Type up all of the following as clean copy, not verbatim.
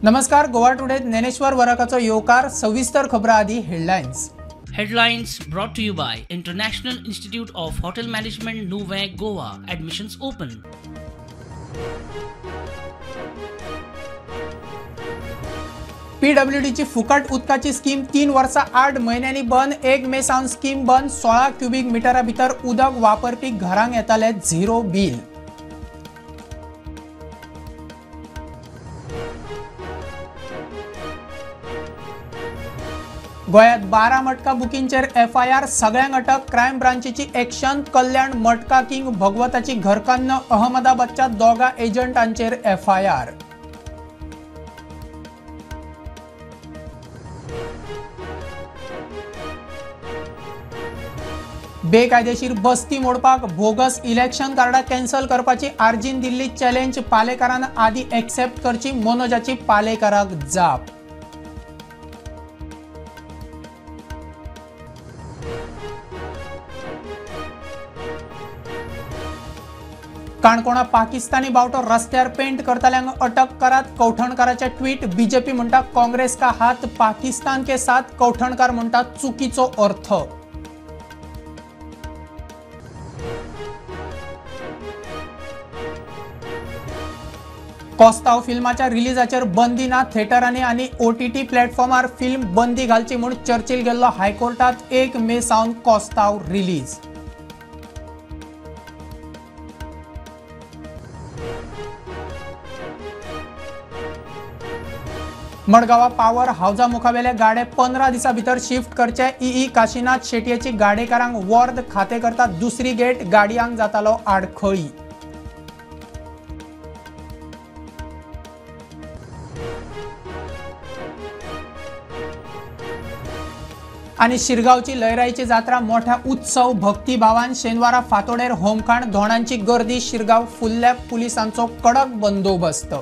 नमस्कार, गोवा टुडे ज्ञानेश्वर वरकाचो येवकार. सविस्तर खबरां आदी headlines. Headlines brought to you by International Institute of Hotel Management, Nuvem, Goa. Admissions open. पीडब्ल्यूडीची फुकट उदकाची स्कीम 3 वर्सां 8 म्हयन्यांनी बंद. 1 मे सावन स्कीम बंद. 16 क्युबीक मिटरा भितर उदक वापरपी घरांक येताले 0 बील. गोंयांत 12 मटका बुकींचेर एफआयआर, सगळ्यांक अटक. Crime ब्रांचीची action. कल्याण मटका किंग भगवताची घरकान्न अहमदाबादच्या 2 एजंटांचेर एफआयआर. बेकायदेशीर बस्ती मोडपाक बोगस इलेक्शन कार्डां कॅन्सल करपाची आर्जीन दिल्ली चॅलेंज. पालेकारान आदी एक्सेप्ट करची, मनोजाची पालेकाराक जाप. काणकोणा पाकिस्तानी बावटो रस्त्यार पेंट करतल्यांक अटक करात, कवठणकाराचे ट्वीट. बीजेपी म्हणटा काँग्रेस का हात पाकिस्तान के साथ, कवठणकार म्हणटा चुकीचो अर्थ. कोस्ताव फिल्माच्या रिलीजाचेर बंदी ना, थिएटरांनी आनी ओटीटी प्लॅटफॉर्मार फिल्म बंदी घालची म्हूण चर्चिल गेल्लो हायकोर्टात. 1 मे सावन कोस्ताव रिलीज. मडगांवा पावर हावजा मुखावेले गाडे 15 दिसां भितर शिफ्ट करचे. ई काशीनाथ शेटयेची गाडेकारांक वॉर्द खाते करता दुसरी गेट, गाडयांक जातालो आडखळी. आनी शिरगांवची लयराईची जात्रा मोठ्या उत्सव भक्तिभावान. शेनवारा फातोडेर होमखाण, धोणांची गर्दी. शिरगांव फुल्ल्या पुलिसांचो कडक बंदोबस्त.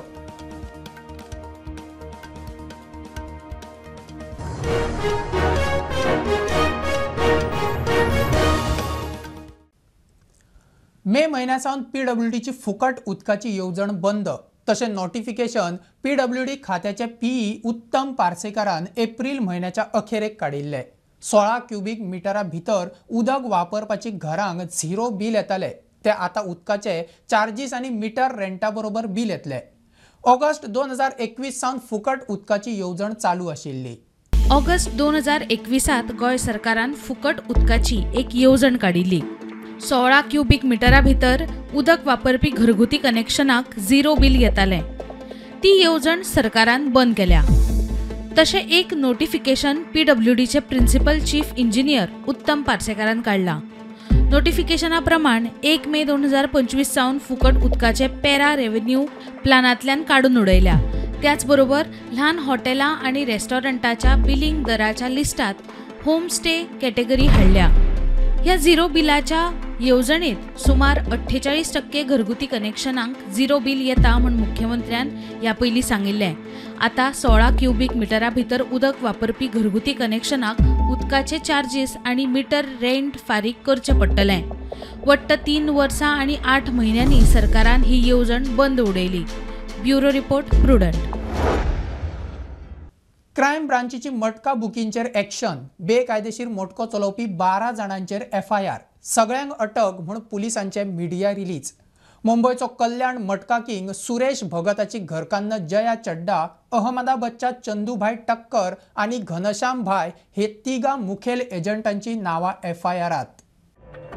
मे म्हयन्या सावन पीडब्ल्यूडीची फुकट उदकाची येवजण बंद. तशें नोटिफिकेशन पीडब्ल्यूडी खात्याचे पीई उत्तम पार्सेकारान एप्रील म्हयन्याच्या अखेरेक काडिल्ले. 16 क्युबीक मिटरा भितर उदक वापरपाची घरांक 0 बील येताले, ते आतां उदकाचे चार्जीस आनी मिटर रेंटा बरोबर बील येतले. ऑगस्ट 2021 सावन फुकट उदकाची येवजण चालू आशिल्ली. ऑगस्ट 2021 गोंय सरकारान फुकट उदकाची एक येवजण काडिल्ली. 16 क्युबीक मिटरा भितर उदक वापरपी घरगुती कनेक्शनाक 0 बील येतालें. ती येवजण सरकारान बंद केल्या. तशें एक नोटिफिकेशन पीडब्ल्यूडीचे प्रिन्सिपल चीफ इंजिनियर उत्तम पार्सेकारान काडला. नोटिफिकेशना प्रमाण 1 मे 2025 सावन फुकट उदकाचे पेरा रेव्हेन्यू प्लानांतल्यान काडून उडयल्या. त्याच बरोबर ल्हान हॉटेलां आनी रेस्टॉरंटाच्या बिलिंग दराच्या लिस्टात होम स्टे कॅटेगरी हाडल्या. ह्या 0 बिलाच्या येवजणेत सुमार 48% घरगुती कनेक्शनांक 0 बील येता म्हूण मुख्यमंत्र्यान ह्या पयलीं सांगिल्लें. आतां 16 क्युबीक मिटरा भितर उदक वापरपी घरगुती कनेक्शनाक उदकाचे चार्जीस आनी मिटर रेंट फारीक करचें पडटलें. वट्ट 3 वर्सां आनी 8 म्हयन्यांनी सरकारान ही येवजण बंद उडयली. Bureau report, Prudent. Crime ब्रांचीची मटका बुकींचेर एक्शन. बेकायदेशीर मटको चलोवपी 12 जाणांचेर एफआयआर. सगळ्यांक अटक म्हूण पुलिसांचे मिडिया रिलीज. मुंबयचो कल्याण मटका किंग सुरेश भगताची घरकान्न जया चड्डा, अहमदाबादच्या चंदूभाई टक्कर आनी घनश्याम भाई हे 3 मुखेल एजंटांची नांवां एफआयआरात.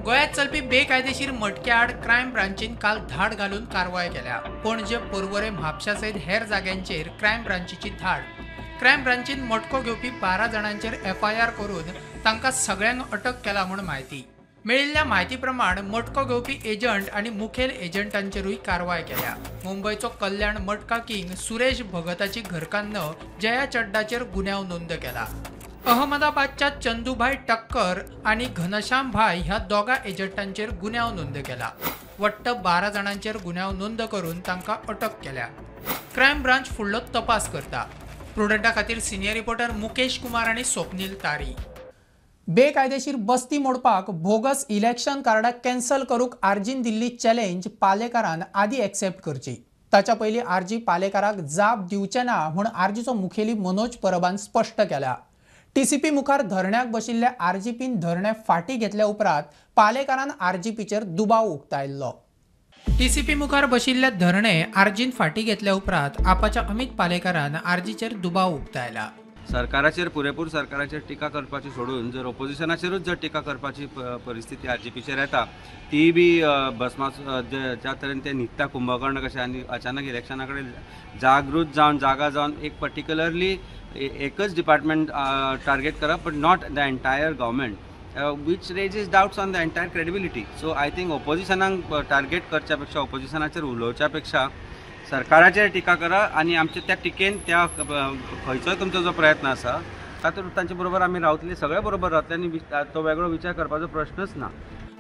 गोंयांत चलपी बेकायदेशीर मटक्या आड क्रायम ब्रांचीन काल धाड घालून कारवाय केल्या. पणजे, पर्वरे, म्हापशा सयत हेर जाग्यांचेर क्रायम ब्रांचीची धाड. क्रायम ब्रांचीन मटको घेवपी 12 जाणांचेर एफआयआर करून तांकां सगळ्यांक अटक केला म्हूण म्हायती मेळिल्ल्या. म्हायती प्रमाण मटको घेवपी एजंट आनी मुखेल एजंटांचेरूय कारवाय केल्या. मुंबयचो कल्याण मटका किंग सुरेश भगताची घरकान्न जया चड्डाचेर गुन्यांव नोंद केला. अहमदाबादच्या चंदूभाई टक्कर आनी घनश्याम भाई ह्या 2 एजंटांचेर गुन्यांव नोंद केला. वट्ट 12 जाणांचेर गुन्यांव नोंद करून तांकां अटक केल्या. क्रायम ब्रांच फुडलो तपास करता. प्रुडंटा खातीर सिनियर रिपोर्टर मुकेश कुमार आनी स्वप्नील तारी. बेकायदेशीर बस्ती मोडपाक बोगस इलेक्शन कार्डां कॅन्सल करूंक आर्जीन दिल्ली चॅलेंज पालेकारान आदी एक्सेप्ट करची. ताच्या पयलीं आरजी पालेकाराक जाप दिवचे ना म्हूण आरजीचो मुखेली मनोज परबान स्पश्ट केल्या. टीसीपी मुखार धरण्याक बशिल्ल्या आरजीपीन धरणें फाटीं घेतल्या उपरांत पालेकारान आरजीपीचेर दुबाव उक्तायल्लो. टीसीपी मुखार बशिल्ल्या धरणे आरजीन फाटीं घेतल्या उपरांत आपाच्या अमित पालेकारान आरजीचेर दुबाव उक्तायला. सरकाराचेर पुरेपूर सरकाराचेर टिका करपाची सोडून जर ओपोजिशनाचेरूच जर टिका करपाची परिस्थिती आरजीपीचेर येता ती बी भस्मा ज्या तरेन ते न्हिदता कुंभकर्ण कशें आनी अचानक इलेक्शना कडेन जागृत जावन जागा जावन एक पर्टिक्युलरली एकच डिपार्टमेंट टार्गेट करप but not the entire government, which raises doubts on the entire credibility. So I think ओपोजिशनाक target करच्या पेक्षा ओपोजिशनाचेर उलोवच्या पेक्षा सरकाराचेर टिका करा आनी आमच्या त्या टिकेन त्या खंयचोय तुमचो जो प्रयत्न आसा तातूंत तांचे बरोबर आमी रावतले, सगळे बरोबर रावतले आनी तो वेगळो विचार करपाचो प्रश्नच ना.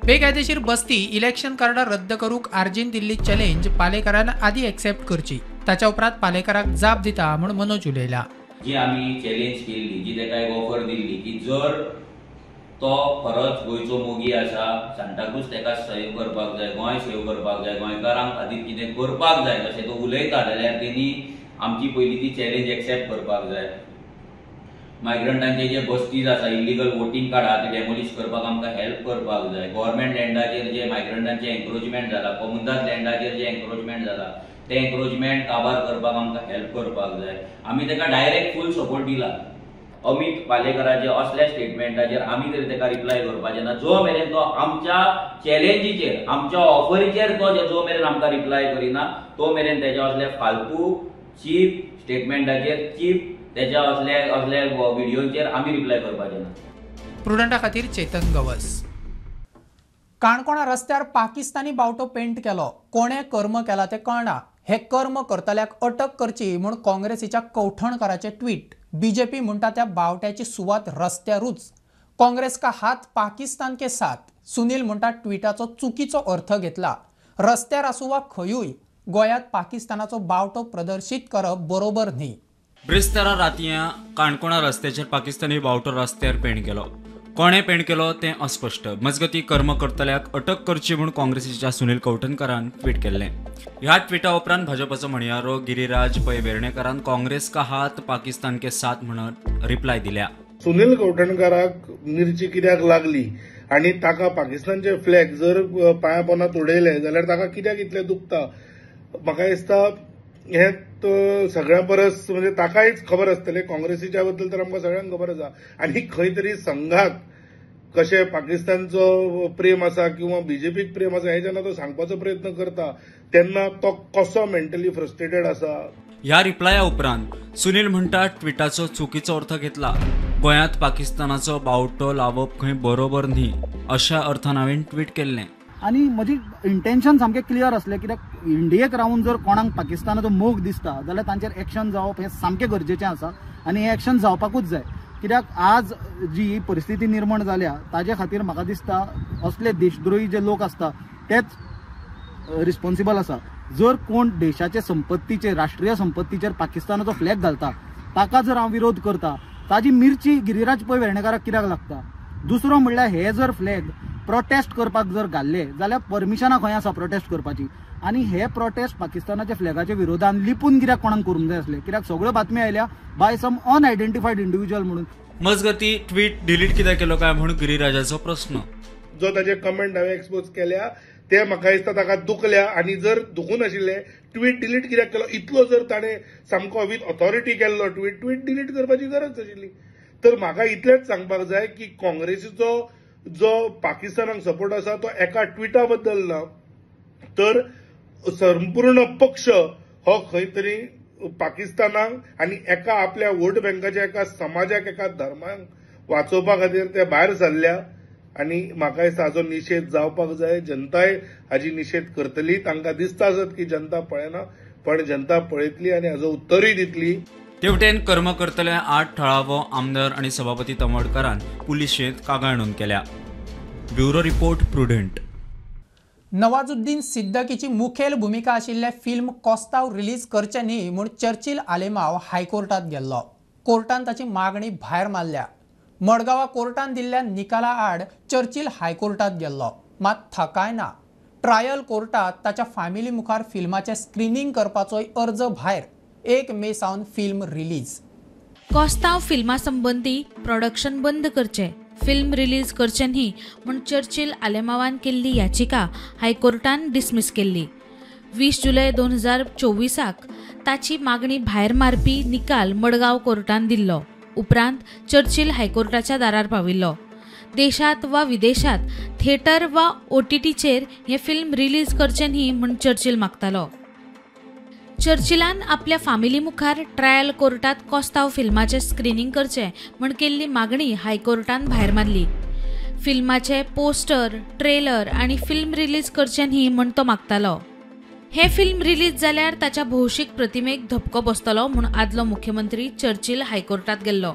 बेकायदेशीर बस्ती इलेक्शन कार्डां रद्द करूंक आरजीन दिल्ली चॅलेंज पालेकारान आदी एक्सेप्ट करची. ताच्या उपरांत पालेकाराक जाप दिता म्हूण मनोज उलयला. जी आमी चॅलेंज केल्ली, जी ताका एक ऑफर दिल्ली की जर तो खरोच गोंयचो मोगी आसा, सांताक्रूज ताका सेव करपाक जाय, गोंय सेव करपाक जाय, गोंयकारांक खातीर कितें करपाक जाय जशें तो उलयता जाल्यार तेणी आमची पयली ती चॅलेंज एक्सेप्ट करपाक जाय. मायग्रंटांचे जे बस्तीज आसा, इलिगल वोटींग कार्ड आहा ते डेमोलिश करपाक आमकां हेल्प करपाक जाय. गव्हर्मेंट लँडाचेर जे मायग्रंटांचे एन्क्रोचमेंट जाला, कोमुनिदाद लँडाचेर जे एन्क्रोचमेंट जाला ते एन्क्रोचमेंट काबार करपाक आमकां हेल्प करपाक जाय. आमी ताका डायरेक्ट फूल सपोर्ट दिला. अमित पालेकराचे असल्या स्टेटमेंटाचेर आमी तरी ताका रिप्लाय करपाचें ना. जो मेरेन तो आमच्या चॅलेंजीचेर, आमच्या ऑफरीचेर तो जो मेरेन आमकां रिप्लाय करिना तो मेरेन तेच्या असल्या फालतू चीप स्टेटमेंटाचेर, चीप तेच्या असल्या असल्या व्हिडियोंचेर आमी रिप्लाय करपाचें ना. प्रुडंटा खातीर चेतन गवस. काणकोणा रस्त्यार पाकिस्तानी बावटो पेंट केलो. कोणें कर्म केला तें कळना. हे कर्म करतल्याक अटक करची म्हूण काँग्रेसीच्या कवठणकाराचें ट्वीट. बीजेपी म्हणटा त्या बावट्याची सुवात रस्त्यारूच. काँग्रेस का हात पाकिस्तान के साथ. सुनील म्हणटा ट्विटाचो चुकीचो अर्थ घेतला. रस्त्यार आसूं वा खंयूय गोंयांत पाकिस्तानाचो बावटो प्रदर्शीत करप बरोबर न्ही. ब्रेस्तारा रातयां काणकोणा रस्त्याचेर पाकिस्तानी बावटो रस्त्यार पेंट केलो. कोणें पेंट केलो तें अस्पश्ट. मजगती कर्म करतल्याक अटक करची म्हूण काँग्रेसीच्या सुनील कवठणकारान ट्वीट केल्लें. ह्या ट्विटा उपरांत भाजपाचो म्हणयारो गिरीराज पै वेर्णेकारान काँग्रेस का हात पाकिस्तान के साथ म्हणत रिप्लाय दिल्या. सुनील कवठणकाराक मिरची कित्याक लागली आनी ताका पाकिस्तानचे फ्लॅग जर पांया पोंदा उडयले जाल्यार ताका कित्याक इतलें दुखता? म्हाका दिसता हें सगळ्यां परस म्हणजे ताकायच खबर आसतलें. काँग्रेसीच्या बद्दल तर आमकां सगळ्यांक खबर आसा आनी खंय तरी संघाक कशें पाकिस्तानचो प्रेम आसा किंवा बीजेपीक प्रेम आसा हें जेन्ना तो सांगपाचो प्रयत्न करता तेन्ना तो कसो मेंटली फ्रस्ट्रेटेड आसा. ह्या रिप्लाया उपरांत सुनील म्हणटा ट्विटाचो चुकीचो अर्थ घेतला. गोंयांत पाकिस्तानाचो बावटो लावप खंय बरोबर न्ही अशा अर्थान हांवें ट्वीट केल्लें. आनी म्हजी इंटेन्शन सामकें क्लियर आसलें कित्याक इंडियेक रावन जर कोणाक पाकिस्तानाचो मोग दिसता जाल्यार तांचेर एक्शन जावप हें सामकें गरजेचें आसा आनी हें एक्शन जावपाकूच जाय. कित्याक आज जी ही परिस्थिती निर्माण जाल्या ताजे खातीर म्हाका दिसता असले देशद्रोही जे लोक आसता तेच रिस्पॉन्सिबल आसा. जर कोण देशाचे संपत्तीचेर, राष्ट्रीय संपत्तीचेर पाकिस्तानाचो फ्लॅग घालता ताका जर हांव विरोध करता ताजी मिरची गिरीराज पै वेर्णेकाराक कित्याक लागता? दुसरो म्हणल्यार हे जर फ्लॅग प्रोटेस्ट करपाक जर घाल्ले जाल्यार परमिशनां खंय आसा प्रोटेस्ट करपाची? आनी हे प्रोटेस्ट पाकिस्तानाच्या फ्लॅगाच्या विरोधान लिपून कित्याक कोणाक करूंक जाय आसले? कित्याक सगळ्यो बातमी आयल्या बाय सम अनआयडेंटिफायड इंडिव्हिज्युअल म्हणून. मजगती ट्वीट डिलीट कित्याक केलो काय म्हणून गिरीराजाचो प्रस्न. जो ताजे कमेंट हांवें एक्सपोज केल्या ते म्हाका दिसता ताका दुखल्या आनी जर दुखून आशिल्ले ट्वीट डिलीट कित्याक केलो? इतलो जर ताणें सामको विथ ऑथॉरिटी केल्लो ट्वीट, ट्वीट डिलीट करपाची गरज आशिल्ली. तर म्हाका इतलेंच सांगपाक जाय की काँग्रेसीचो जो पाकिस्तानाक सपोर्ट आसा तो एका ट्विटा बद्दल ना, तर संपूर्ण पक्ष हो खंय तरी पाकिस्तानाक आनी एका आपल्या वोट बँकाच्या एका समाजाक, एका धर्माक वाचोवपा खातीर ते भायर सरल्या आनी म्हाका दिसता हाचो निशेध जावपाक जाय. जनताय हाजी निशेध करतली. तांकां दिसता आसत की जनता पळयना, पण जनता पळयतली आनी हाजो उत्तरूय दितली. तेवटेन कर्म करतल्या 8 थळावो आमदार आनी सभापती तमोडकरान पुलिशेंत कागाळ नोंद केल्या. Bureau report, Prudent. Nawazuddin सिद्दीकीची मुखेल भूमिका आशिल्लें फिल्म कोस्ताव रिलीज करचें न्ही म्हूण चर्चिल आलेमाव हायकोर्टांत गेल्लो. कोर्टान ताची मागणी भायर मारल्या. मडगांवा कोर्टान दिल्ल्या निकाला आड चर्चिल हायकोर्टांत गेल्लो, मात थकाय ना. ट्रायल कोर्टात ताच्या फॅमिली मुखार फिल्माचें स्क्रिनींग करपाचोय अर्ज भायर. 1 मे सावन फिल्म रिलीज. कोस्तांव फिल्मा संबंदी प्रोडक्शन बंद करचें, फिल्म रिलीज करचें न्ही म्हूण चर्चिल आलेमावान केल्ली याचिका हायकोर्टान डिसमीस केल्ली. 20 जुलय 2024 ताची मागणी भायर मारपी निकाल मडगांव कोर्टान दिल्लो. उपरांत चर्चिल हायकोर्टाच्या दारार पाविल्लो. देशांत वा विदेशांत थिएटर वा ओटीटीचेर हें फिल्म रिलीज करचें न्ही म्हूण चर्चिल मागतालो. चर्चिलान आपल्या फामिली मुखार ट्रायल कोर्टात कोस्तांव फिल्माचें स्क्रिनींग करचें म्हूण केल्ली मागणी हायकोर्टान भायर मारली. फिल्माचे पोस्टर, ट्रेलर आनी फिल्म रिलीज करचें न्ही म्हूण तो मागतालो. हें फिल्म रिलीज जाल्यार ताच्या भौशीक प्रतिमेक धपको बसतलो म्हूण आदलो मुख्यमंत्री चर्चिल हायकोर्टात गेल्लो.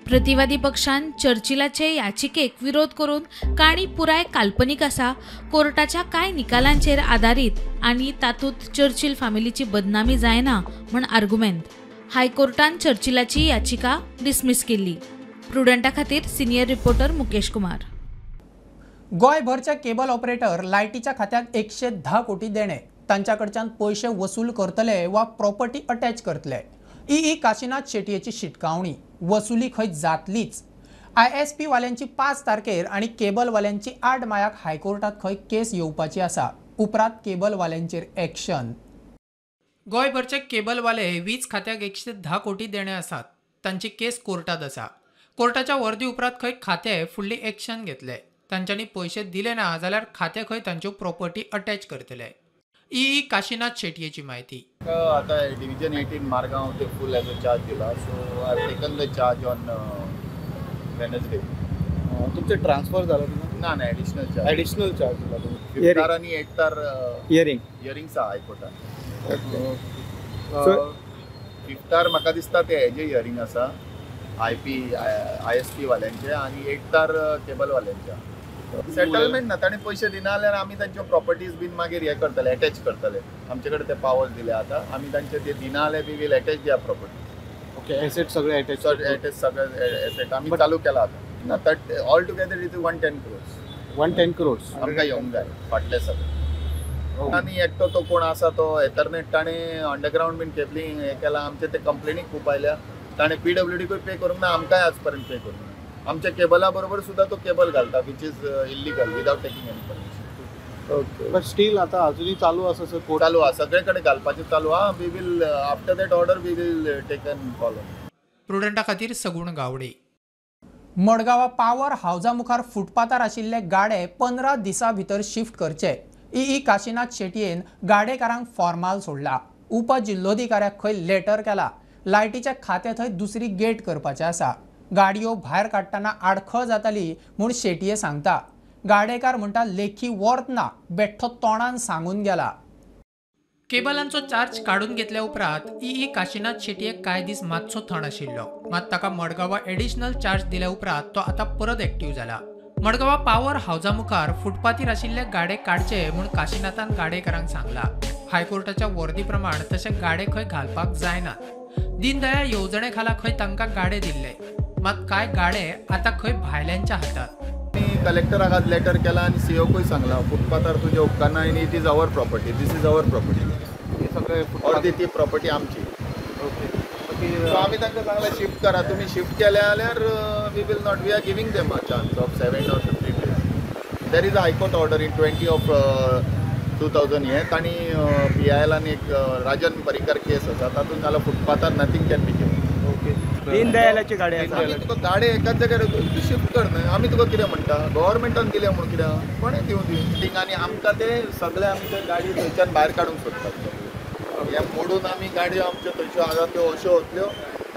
प्रतिवादी पक्षान चर्चिलाचे याचिकेक विरोध करून काणी पुराय काल्पनीक आसा, कोर्टाच्या कांय निकालांचेर आदारीत आनी तातूंत चर्चिल फामिलीची बदनामी जायना म्हूण आर्गुमेंत. हायकोर्टान चर्चिलाची याचिका डिसमीस केल्ली. प्रुडंटा खातीर सिनियर रिपोर्टर मुकेश कुमार. गोंयभरच्या केबल ऑपरेटर लायटीच्या खात्याक 110 कोटी देणे, तांच्या कडच्यान पयशे वसूल करतले वा प्रॉपर्टी अटॅच करतले. ई काशीनाथ शेटयेची शिटकावणी, वसुली खंय जातलीच. ISP वाल्यांची 5 तारखेर आनी केबलवाल्यांची 8 मायाक हायकोर्टात खंय केस येवपाची आसा. उपरांत केबलवाल्यांचेर एक्शन. गोंयभरचे केबलवाले वीज खात्याक 110 कोटी देणे आसात. तांची केस कोर्टात आसा. कोर्टाच्या वर्दी उपरांत खंय खातें फुडली एक्शन घेतले. तांच्यांनी पयशे दिले ना जाल्यार खातें खंय तांच्यो प्रॉपर्टी अटॅच करतले. ई काशीनाथ शेटयेची म्हायती. आता डिविजन 18 मारगांव ते फुल एज अ चार्ज दिला. So I have taken the charge on Wednesday. तुमचे ट्रान्सफर झाला ना? ना, एडिशनल चार्ज. एडिशनल चार्ज दिला तुम्ही. फिफ्तार आनी एटतार हियरिंग हियरिंग्स आहा हायकोर्टान. फिफ्तार म्हाका दिसता ते हेजे हियरिंग आसा, ISP वाल्यांचे, आनी एटतार केबल वाल्यांचे. सेटलमेंट ना, ताणें पयशे दिना जाल्यार आमी तांच्यो प्रॉपर्टीज बीन मागीर हें करतले, एटॅच करतले. आमचे कडेन ते पावर्स दिले आतां, आमी तांचे ते दिना जाल्यार we will attach their property. Okay, asset सगळे एटॅच. एटॅच सगळे एसेट आमी चालू केला आतां. ना, all together it is 110 crores. 110 crores आमकां येवंक जाय फाटले सगळे. आनी एकटो तो कोण आसा तो एथरनेट, ताणें अंडरग्रावंड बीन केबलिंग हें केलां. आमचे ते कंप्लेनी खूब आयल्या. ताणें PWDकूय पे करूंक ना, आमकांय आज पर्यंत पे करूंक ना. आमच्या केबला बरोबर सुद्धा तो केबल घालता, which is illegal without taking any permission. Okay, but still आता अजूनही चालू आसा सर? कोर्ट चालू आसा, सगळे कडेन घालपाचें चालू आहा. We will after that order we will take an call. प्रुडंटा खातीर सगुण गावडे. मडगांवा पावर हावजा मुखार फुटपाथार आशिल्ले गाडे 15 दिसां भितर शिफ्ट करचे. ई काशीनाथ शेटयेन गाडेकारांक फॉर्माल सोडला. उप जिल्लोधिकाऱ्याक खंय लेटर केला. लायटीच्या खात्या थंय दुसरी गेट करपाचें आसा. गाडयो भायर काडटना आडखळ जाताली म्हूण शेटये सांगता. गाडेकार म्हणटा लेखी वर्त ना, बेठ्ठो तोंडान सांगून गेला. केबलांचो चार्ज काडून घेतल्या उपरांत ई काशीनाथ शेटये कांय दीस मातसो थंड आशिल्लो. मात ताका मडगांवा एडिशनल चार्ज दिल्या उपरांत तो आतां परत एक्टीव जाला. मडगांवा पावर हावजा मुखार फुटपाथीर आशिल्ले गाडे काडचे म्हूण काशीनाथान गाडेकारांक सांगला. हायकोर्टाच्या वर्दी प्रमाण तशे गाडे खंय घालपाक जायनात. दीनदयाळ येवजणे खाला खंय तांकां गाडे दिल्ले, मात कांय गाडे आतां खंय भायल्यांच्या हातात. आमी कलेक्टराक आज लेटर केला आनी सीओकूय सांगला, फुटपाथार तुजें उपकारना आनी it is our property, this is our property. अर्दी ती प्रॉपर्टी आमची. सो आमी तांकां सांगलां शिफ्ट करा, तुमी शिफ्ट केल्या जाल्यार we will not, we are giving them a chance of 7 or 15 days. There is a high court order in 20 of 2000 हें तांणी PIL एक राजन परिकर केस आसा, तातूंत जाल्यार फुटपाथार नथींग can be given. दीनदयालाची गाडी आसा. आमी तुका गाडी एकाच जाग्यार तूं शिफ्ट कर न्हय. आमी तुका कितें म्हणटा, गव्हर्मेंटान दिल्या म्हूण कितें कोणें दिवं दी. आनी आमकां ते सगळे आमी ते गाडी थंयच्यान भायर काडूंक सोदतात. हे मोडून आमी गाडयो आमच्यो थंयच्यो आसा त्यो अश्यो वतल्यो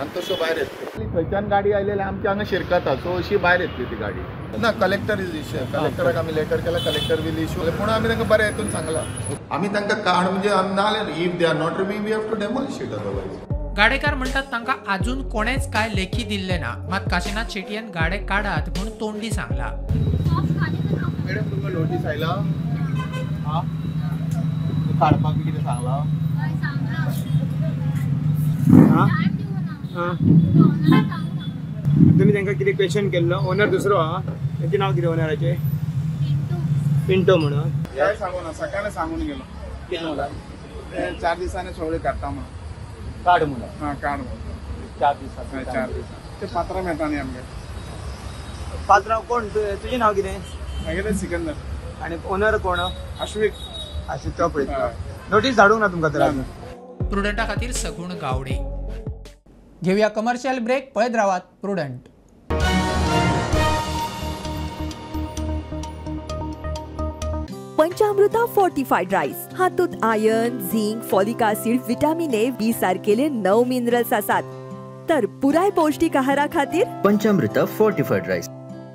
आनी तश्यो भायर येतल्यो. थंयच्यान गाडी आयलेली आमच्या हांगा शिरकता, सो अशी भायर येतली ती गाडी. ना, कलेक्टर is issue, कलेक्टराक आमी लेटर केला, कलेक्टर will issue. पूण आमी तांकां बरें हेतून सांगलां. आमी तांकां काड म्हणजे आमी नाजाल्यार if they are not removing we have to demolish it otherwise. गाडेकार म्हणटात तांकां आजून कोणेच काय लेखी दिल्लें ना, मात काशीनाथ शेटयेन गाडे काडात म्हूण तोंडी सांगला. मॅडम, तुमकां नोटीस आयला? आं, काडपाक बी कितें सांगलां? आं, तुमी तांकां कितें क्वेश्चन केल्लो? ओनर दुसरो आहा, तेंचें नांव कितें ओनराचें? पिंटो म्हणून. काय सांगू ना, सकाळी सांगून गेलो कितें म्हणला? 4 दिसांनी सगळे काडटा म्हणून. काड म्हणून? हां, काड म्हणून. 4 दिसांनी? 4 दिसांनी. ते पात्रां येता न्ही आमगे. पात्रांव कोण? तुजें नांव कितें? मागीर सिकंदर. आनी ओनर कोण? अश्विक. अश्विक तो पळयता. नोटीस धाडूंक ना तुमकां तर अजून? प्रुडंटा खातीर सगुण गावडे. घेवया कमर्शियल ब्रेक, पळयत रावात प्रुडंट. पंचामृता फोर्टिफाईड राईस हातूंत iron, zinc, folic acid, vitamin A, B सारकेले 9 minerals आसात. तर पुराय पौष्टिक आहारा खातीर पंचामृता फोर्टिफाईड राईस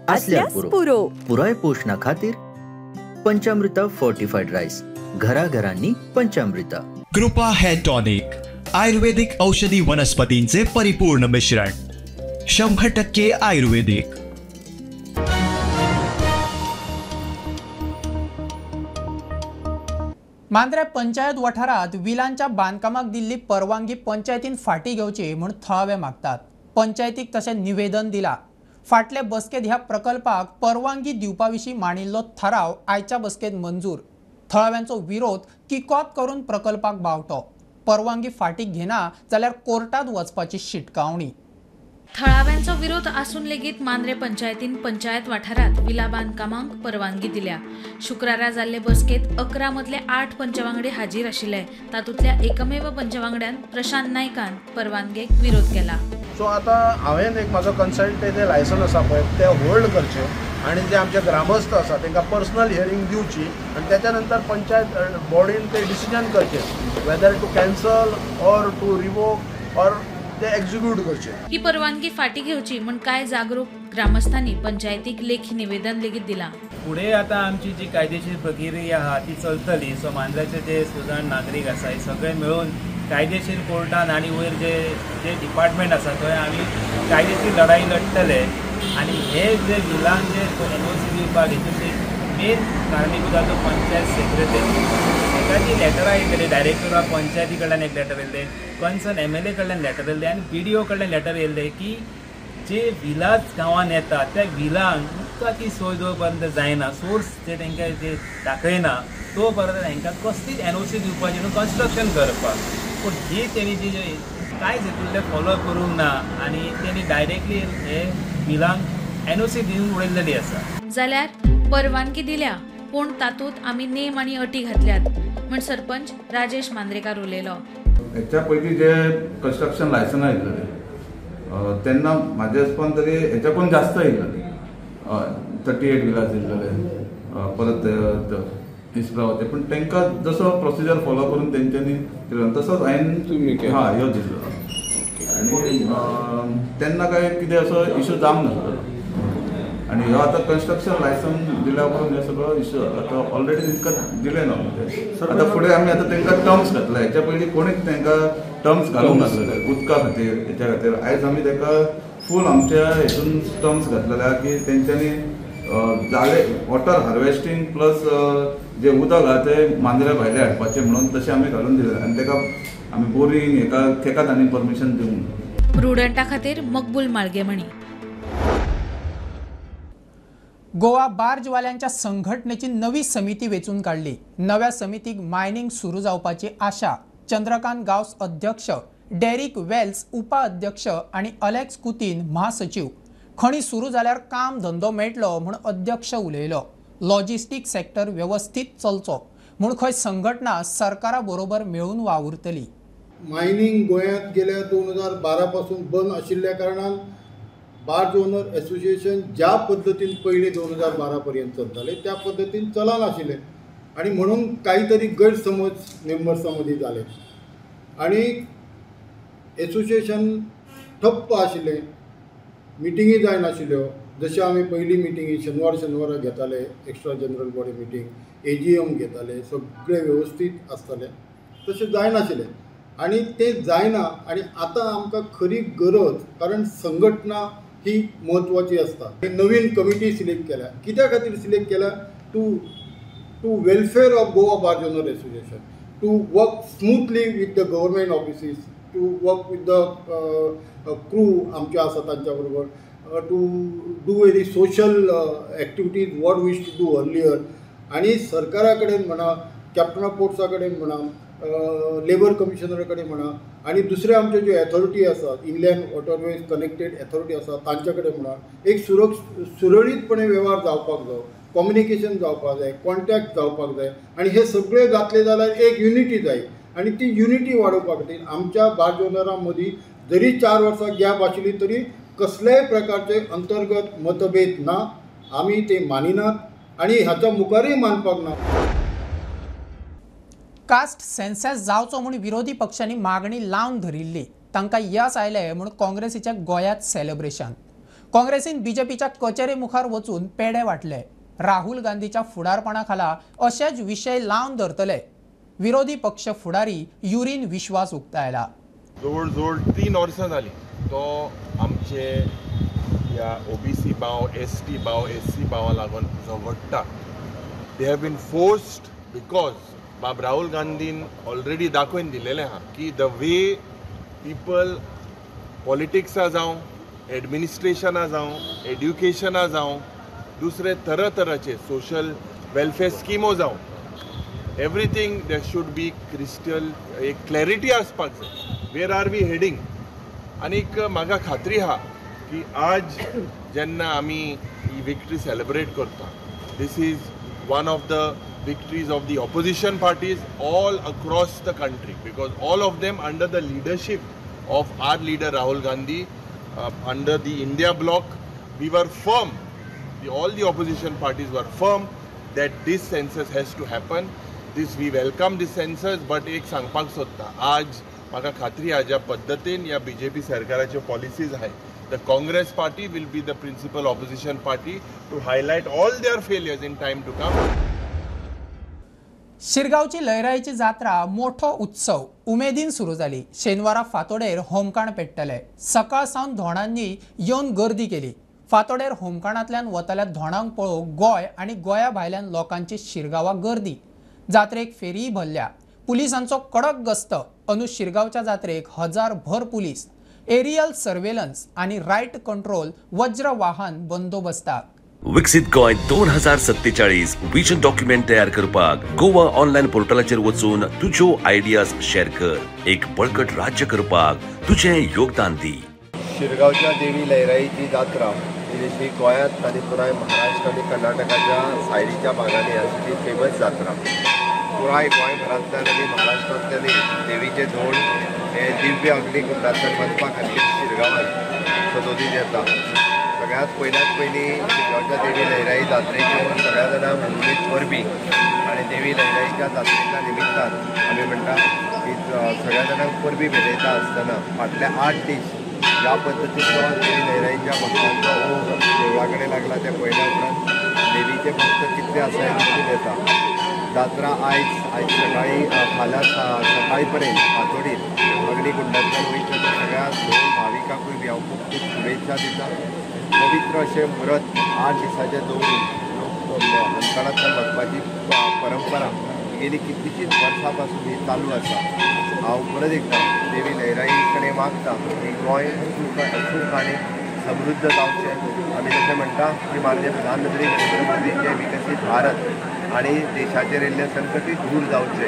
असल्यास पुरो. पुराय पोषणा खातीर पंचामृता फोर्टिफाईड राईस, घराघरांनी पंचामृता. कृपा हेअर टॉनिक, आयुर्वेदिक औषधी वनस्पतींचे परिपूर्ण मिश्रण, 100% आयुर्वेदिक. मांद्रे पंचायत वाठारात विलांच्या बांदकामाक दिल्ली परवानगी पंचायतीन फाटी घेवची म्हूण थळावे मागतात. पंचायतीक तशें निवेदन दिला. फाटले बसकेंत ह्या प्रकल्पाक परवानगी दिवपा विशीं मांडिल्लो थाराव आयच्या बसकेंत मंजूर. थळाव्यांचो विरोध किकोत करून प्रकल्पाक बावटो. परवानगी फाटी घेना जाल्यार कोर्टात वचपाची शिटकावणी. थळाव्यांचो विरोध आसून लेगीत मांद्रे पंचायतीन पंचायत वाठारात विला बांदकामांक परवानगी दिल्या. शुक्रारा जाल्ले बसकेंत 11 मदले 8 पंचवांगडी हाजीर आशिल्ले. तातूंतल्या एकमेव पंचवांगड्यान प्रशांत नायकान परवानगेक विरोध केला. सो आतां हांवें एक म्हाजो कन्सल्ट ते लायसन्स आसा पळय ते होल्ड करचे आनी जे आमचे ग्रामस्थ आसा तांकां पर्सनल हियरींग दिवची आनी त्याच्या नंतर पंचायत बॉडीन ते डिसिजन करचे whether to cancel or to revoke or ते एक्झिक्यूट करचे. ही परवानगी फाटी घेवची म्हूण कांय जागरूक ग्रामस्थांनी पंचायतीक लेखी निवेदन लेगीत दिला. फुडें आतां आमची जी कायदेशीर प्रक्रिया आहा ती चलतली. सो मांद्र्याचे जे सुजाण नागरीक आसा हे सगळे मेळून कायदेशीर कोर्टान आनी वयर जे जे डिपार्टमेंट आसा थंय आमी कायदेशीर लढाई लढटले. आनी हे जे विलांक जे एनओसी दिवपाक हेतून मेन कारणीभूत आसा तो पंचायत सेक्रेटरी. ताका जी लेटरां येयल्ली डायरेक्टर ऑफ पंचायती कडल्यान एक लेटर येयल्लें, कन्सर्न एमएलए कडल्यान लेटर येयल्लें आनी बीडीओ कडल्यान लेटर येयल्लें की जे विलास गांवांत येता त्या विलांक उदकाची सोय जो पर्यंत जायना, सोर्स जे तांकां जे दाखयना तो पर्यंत हांकां कसलीच एनओसी दिवपाची न्हू कन्स्ट्रक्शन करपाक. पूण ही तेणी जी कांयच हितूंतलें फॉलो करूंक ना आनी तेणी डायरेक्टली हे बिलांक एनओसी दिवन उडयल्लेली आसा. जाल्यार परवानगी दिल्या पूण तातूंत आमी नेम आनी अटी घातल्यात म्हण सरपंच राजेश मांद्रेकार उलयलो. हेच्या पयलीं जे कन्स्ट्रक्शन लायसनां येयल्ले तेन्ना म्हाज्या हिसपान तरी हेच्याकून जास्त येयल्ले, 38 विलास येयल्ले परत इसरावते, पूण तांकां जसो प्रोसिजर फॉलो करून तेंच्यांनी दिलो तसोच हांवें हां ह्यो दिल्लो आनी तेन्ना काय कितें असो इशू जावंक नासलो. आनी ह्यो आतां कन्स्ट्रक्शन लायसन्स दिल्या उपरांत हे सगळो इशू जाला. आतां ऑलरेडी तांकां दिलें ना, आतां फुडें आमी आतां तांकां टर्म्स घातला. हेच्या पयलीं कोणीच तांकां टर्म्स घालूंक नासलेले उदका खातीर हेच्या खातीर. आयज आमी ताका फूल आमच्या हितून टर्म्स घातलेले आहा की तेंच्यांनी जाले वॉटर हार्वेस्टींग प्लस जे उदक आहा तें मांद्र्या भायलें हाडपाचें म्हणून तशें आमी घालून दिलें आनी ताका आमी बोरींग हेका तेकाच आनी परमिशन दिवंक. प्रुडंटा खातीर मकबूल माळगेमणी. गोवा बार्जवाल्यांच्या संघटनेची नवी समिती वेंचून काडली. नव्या समितीक मायनिंग सुरू जावपाची आशा. चंद्रकांत गांवस अध्यक्ष, डेरिक वेल्स उपाध्यक्ष आनी अलेक्स कुतीन महासचिव. खणी सुरू जाल्यार काम धंदो मेळटलो म्हूण अध्यक्ष उलयलो. लॉजिस्टीक सेक्टर वेवस्थीत चलचो म्हूण खंय संघटना सरकारा बरोबर मेळून वावुरतली. मायनिंग गोंयांत गेल्या 2012 पासून बंद आशिल्ल्या कारणान बार्ज ओनर एसोसिएशन ज्या पद्दतीन पयलीं 2012 पर्यंत चलताले त्या पद्दतीन चलनाशिल्लें आनी म्हणून कांय तरी गैरसमज मेंबर्सां मदीं जाले आनी एसोसिएशन ठप्प आशिल्लें, मिटिंगी जायनाशिल्ल्यो. जश्यो आमी पयलीं मिटिंगी शेनवार शेनवारा घेताले, extra general body meeting, AGM घेताले, सगळें वेवस्थीत आसतालें, तशें जायनाशिल्लें आनी तें जायना. आनी आतां आमकां खरी गरज, कारण संघटना ही म्हत्वाची आसता. नवीन कमिटी सिलेक्ट केल्या. कित्या खातीर सिलेक्ट केल्या? To welfare of Goa barge owner association, to work smoothly with the government offices, to work with the crew आमचे आसा तांच्या बरोबर, to do any social activities what we used to do earlier. आनी सरकारा कडेन म्हणा, captain of पोर्ट्सा कडेन म्हणा, लेबर कमिशनरा कडेन म्हणा आनी दुसरे आमच्यो ज्यो एथॉरिटी आसात, इनलँड वॉटरवेज कनेक्टेड एथॉरिटी आसा तांचे कडेन म्हणा, एक सुरळीतपणे वेव्हार जावपाक जाय, कम्युनिकेशन जावपाक जाय, कॉन्टॅक्ट जावपाक जाय आनी हे सगळे जातले जाल्यार एक युनिटी जाय आनी ती युनिटी वाडोवपा खातीर आमच्या बार्ज ओनरां मदीं जरी 4 वर्सां गॅप आशिल्ली तरी कसल्याय प्रकारचे अंतर्गत मतभेद ना, आमी ते मानिनात आनी हाच्या मुखारूय मानपाक ना। कास्ट सेन्सस जावचो म्हूण विरोधी पक्षांनी मागणी लावन धरिल्ली, तांकां यस आयलें म्हूण काँग्रेसीच्या गोंयांत सेलिब्रेशन। काँग्रेसीन बीजेपीच्या कचेरे मुखार वचून पेडे वांटले। राहुल गांधीच्या फुडारपणा खाला अशेच विशय लावन धरतले, विरोधी पक्ष फुडारी युरीन विश्वास उक्तायला। जवळ जवळ 3 वर्सां जालीं तो आमचे ह्या ओबीसी भाव, एस टी भाव, एस सी भावा लागून झगडटा। They have been forced because बाब राहुल गांधीन ऑलरेडी दाखोवन दिलेलें आहा की the way people पॉलिटिक्सा जावं, एडमिनिस्ट्रेशना जावं, एड्युकेशना जावं, दुसरे तरातराचे सोशल वेलफेअर स्किमो जावं, everything there should be crystal एक क्लॅरिटी आसपाक जाय, वेर आर we heading. आनीक म्हाका खात्री आहा की आज जेन्ना आमी ही विक्ट्री सेलिब्रेट करता, this is one of the victories of the opposition parties all across the country, because all of them under the leadership of our leader Rahul Gandhi, under the India bloc, we were firm, all the opposition parties were firm that this census has to happen. This we welcome this census, but एक सांगपाक सोदता, आज म्हाका खात्री आहा ज्या पद्दतीन ह्या बीजेपी सरकाराच्यो पॉलिसीज आहाय, the Congress party will be the principal opposition party to highlight all their failures in time to come. शिरगांवची लयराईची जात्रा मोठो उत्सव उमेदीन सुरू जाली। शेनवारा फातोडेर होमकाण पेट्टले। सकाळ सावन धोणांनी येवन गर्दी केली। फातोडेर होमकाणांतल्यान वतल्या धोणांक पळोवंक गोंय आनी गोंया भायल्यान लोकांची शिरगांवा गर्दी। जात्रेक फेरीय भरल्या। पुलिसांचो कडक गस्त। अंदू शिरगांवच्या जात्रेक 1000 पुलीस, एरियल सर्वेलन्स आनी रायट कंट्रोल वज्र वाहन बंदोबस्ताक। विकसित गोंय 2047 विजन डॉक्युमेंट तयार करपाक गोवा ऑनलायन पोर्टलाचेर वचून तुज्यो आयडियाज शेअर कर। एक बळकट राज्य करपाक तुजें योगदान दी। शिरगांवच्या देवी लयराईची जात्रा ही जशी गोंयांत आनी पुराय महाराष्ट्र आनी कर्नाटकाच्या सायडीच्या भागांनी आसा ती फेमस जात्रा। पुराय गोंयभरांतल्यान आनी महाराष्ट्रांतल्यानूय देवीचे धोंड हे दिव्य अग्निकुंडांतल्यान वचपा खातीर शिरगांवांत सदोदीत येता। सगळ्यांत पयल्यात पयलीं शिरगांवच्या देवी लयराई जात्रेच्यो सगळ्या जाणांक हुमहुमीत परबीं आनी देवी लयराईच्या जात्रेच्या निमित्तान आमी म्हणटा की सगळ्या जाणांक परबीं भेटयता आसतना फाटले 8 दीस ज्या पद्दतीचो देवी लयराईच्या भक्तांचो ओघ देवळा कडेन लागला तें पळयल्या उपरांत देवीचे भक्त कितले आसा हें दिसून येता। जात्रा आयज सकाळी फाल्यां सकाळी पर्यंत फांतोडीर अग्निकुंडांतल्यान वयता त्या सगळ्या धोंड भाविकांकूय बी हांव खूब खूब शुभेच्छा दिता। पवित्र अशें व्रत 8 दिसाचें दवरून लोक होमखणांतल्यान वचपाची परंपरा गेली कितलीशींच वर्सां पासून ही चालू आसा। हांव परत एकदां देवी लयराई कडेन मागता की गोंय सूख आनी समृद्ध जावचें। आमी जशें म्हणटा की माननीय प्रधानमंत्री नरेंद्र मोदीचें विकसीत भारत आनी देशाचेर येयल्लें संकटूय दूर जावचें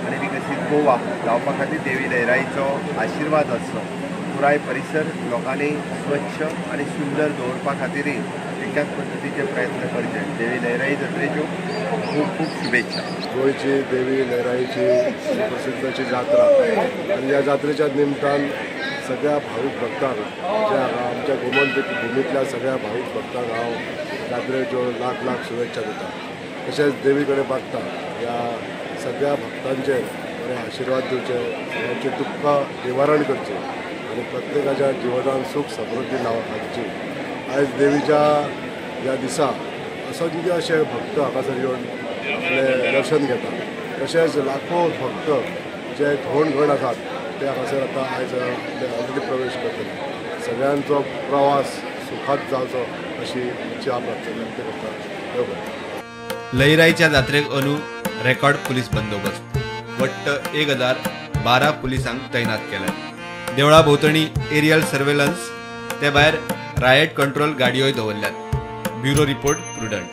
आनी विकसीत गोवा जावपा खातीर देवी लयराईचो आशिर्वाद आसचो। पुराय परिसर लोकांनी स्वच्छ आनी सुंदर दवरपा खातीरय तितक्याच पद्दतीचे प्रयत्न करचे। देवी लयराई जात्रेच्यो खूब खूब शुभेच्छा। गोंयची देवी लयराईची सुप्रसिद्ध अशी जात्रा आनी ह्या जात्रेच्या निमतान सगळ्या भावीक भक्तांक, ज्या आमच्या गोमंत भुमींतल्या सगळ्या भावीक भक्तांक हांव जात्रेच्यो लाख लाख शुभेच्छा दिता। तशेंच देवी कडेन मागता ह्या सगळ्या भक्तांचेर बरे आशिर्वाद दिवचे, सगळ्यांचे दुख्खां निवारण करचें आनी प्रत्येकाच्या जिवनान सूख समृद्धी हाडची। आयज देवीच्या ह्या दिसा असंख्य अशे भक्त हांगासर येवन आपलें दर्शन घेतात। तशेंच लाखो भक्त जे धोंड गण आसात ते हांगासर आतां आयज ऑलरेडी प्रवेश करतले। सगळ्यांचो प्रवास सुखात जावचो अशी इच्छा प्रार्थना व्यक्त करता। लयराईच्या जात्रेक अंदू रेकॉर्ड पुलीस बंदोबस्त, वट्ट 1012 पुलिसांक तैनात केल्यात। देवळा भोंवतणी एरियल सर्वेलन्स, ते भायर रायट कंट्रोल गाडयोय दवरल्यात। Bureau report, Prudent.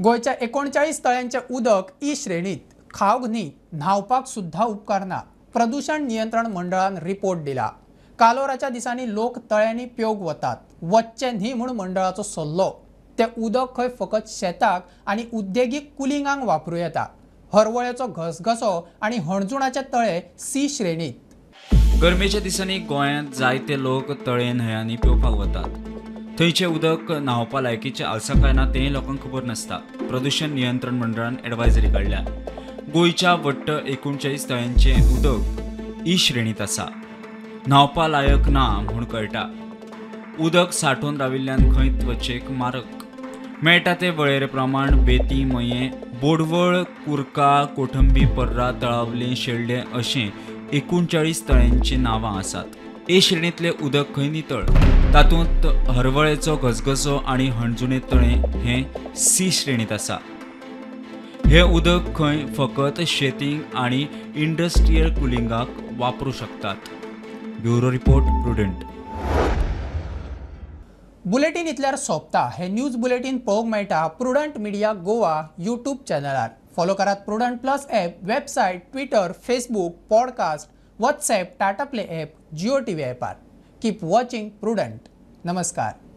गोंयच्या 39 तळ्यांचें उदक ई श्रेणीत, खावंक न्ही, न्हांवपाक सुद्दां उपकारना. प्रदूशण नियंत्रण मंडळान रिपोर्ट दिला. कालोराच्या दिसांनी लोक तळ्यांनी पेंवंक वतात, वच्चें न्ही म्हूण मंडळाचो सल्लो. तें उदक खंय फकत शेताक आनी उद्देगीक कुलिंगांक वापरूं येता. हरवळेचो घसघसो आनी हणजुणाचे तळे सी श्रेणीत. गरमेच्या दिसांनी गोंयांत जायते लोक तळे न्हंयांनी पेंवपाक वतात. थंयचें उदक न्हांवपा लायकीचें आसा काय ना तें लोकांक खबर नासता. प्रदूशण नियंत्रण मंडळान एडवायजरी काडल्या. गोंयच्या वट्ट 39 तळ्यांचें उदक ई श्रेणींत आसा. न्हांवपा लायक ना म्हूण कळटा. उदक सांठोवन राविल्ल्यान खंय त्वचेक मारक. मेळटा ते वळेरे प्रमाण बेती, मयें, बोडवळ, कुर्का, कोठंबी, पर्रा, तळावलें, शेल्डें अशें 39 तळ्यांचीं नांवां आसात. ए श्रेणींतलें उदक खंय नितळ, तातूंत हरवळेचो घसघसो आनी हणजुणें तळें हें सी श्रेणींत आसा. हें उदक खंय फकत शेतींक आनी इंडस्ट्रियल कुलिंगाक वापरूं शकतात. Bureau report, Prudent. Bulletin इतल्यार सोंपता. हे न्यूज बुलेटीन पळोवंक मेळटा प्रुडंट मिडिया गोवा यूट्यूब चॅनलार. फॉलो करात Prudent plus app, website, Twitter, Facebook, podcast, WhatsApp, Tata Play app, Jio TV ॲपार. Keep watching Prudent. नमस्कार.